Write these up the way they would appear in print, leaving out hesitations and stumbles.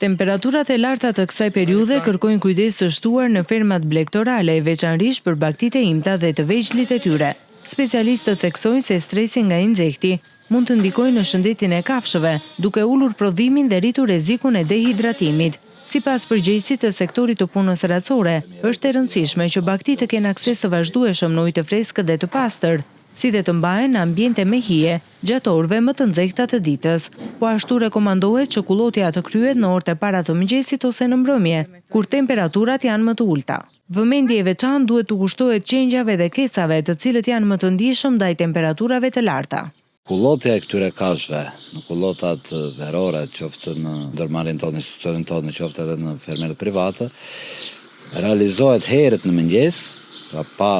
Temperaturat e larta të kësaj periudhe kërkojnë kujdes të shtuar në fermat blegtorale, veçanërisht për bagëtitë e imta dhe të vegjlit e tyre. Specialistët theksojnë se stresi nga i nxehti mund të ndikojë në shëndetin e kafshëve, duke ulur prodhimin dhe rritur rrezikun e dehidratimit. Sipas përgjegjësit të sektorit të punës racore, është e rëndësishme që bagëtitë të kenë akses të vazhdueshëm në ujë të freskët dhe të pastër, si dhe të mbahen në ambiente me hije gjatë orëve më të nxehta të ditës. Po ashtu rekomandohet që kullotja të kryhet në orët e para të mëngjesit ose në mbrëmje, kur temperaturat janë më të ulëta. Vëmendje e veçantë duhet t'u kushtohet qengjave dhe kecave, të cilët janë më të ndjeshëm ndaj temperaturave të larta. Kullotja e këtyre kafshëve, në kullotat verore, qoftë në ndërmarrjen tonë, institucionin tonë, qoftë edhe në fermerët privatë, realizohet herët në mëngjes, pra pa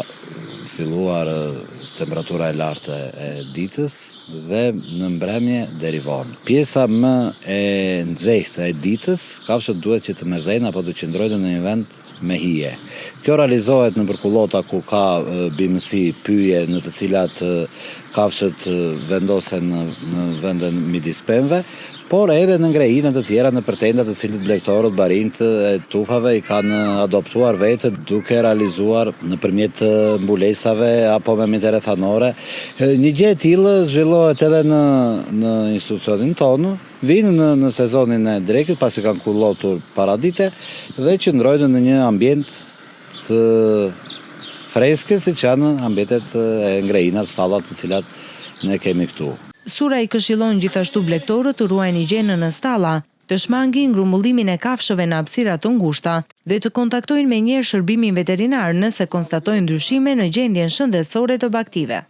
filluar temperatura e lartë e ditës dhe në mbrëmje deri vonë. Pjesa më e nxehtë e ditës, kafshët duhet që të mërzejnë apo të qëndrojnë në një vend me hije. Kjo realizohet nëpër kullota ku ka bimësi, pyje në të cilat kafshët vendosen në vende midis pemëve, por edhe në ngrehina të tjera nëpër tenda të cilët blegtorët, barinjtë e tufave i kanë adoptuar vetë duke realizuar nëpërmjet mbulesave apo me mjete rrethanore. Një gjë e tillë zhvillohet edhe në në institucionin tonë, Vijnë në në sezonin e drekës pasi kanë kullotur paradite dhe qëndrojnë në një ambient të freskët siç janë ambientet e ngrehinat, stallat të cilat ne kemi këtu. Suraj këshillon gjithashtu blegtorët të ruajnë higjienën në stalla, të shmangin grumbullimin e kafshëve në hapësira të ngushta dhe të kontaktojnë menjëherë shërbimin veterinar nëse konstatojnë ndryshime në gjendjen shëndetësore të bagëtive.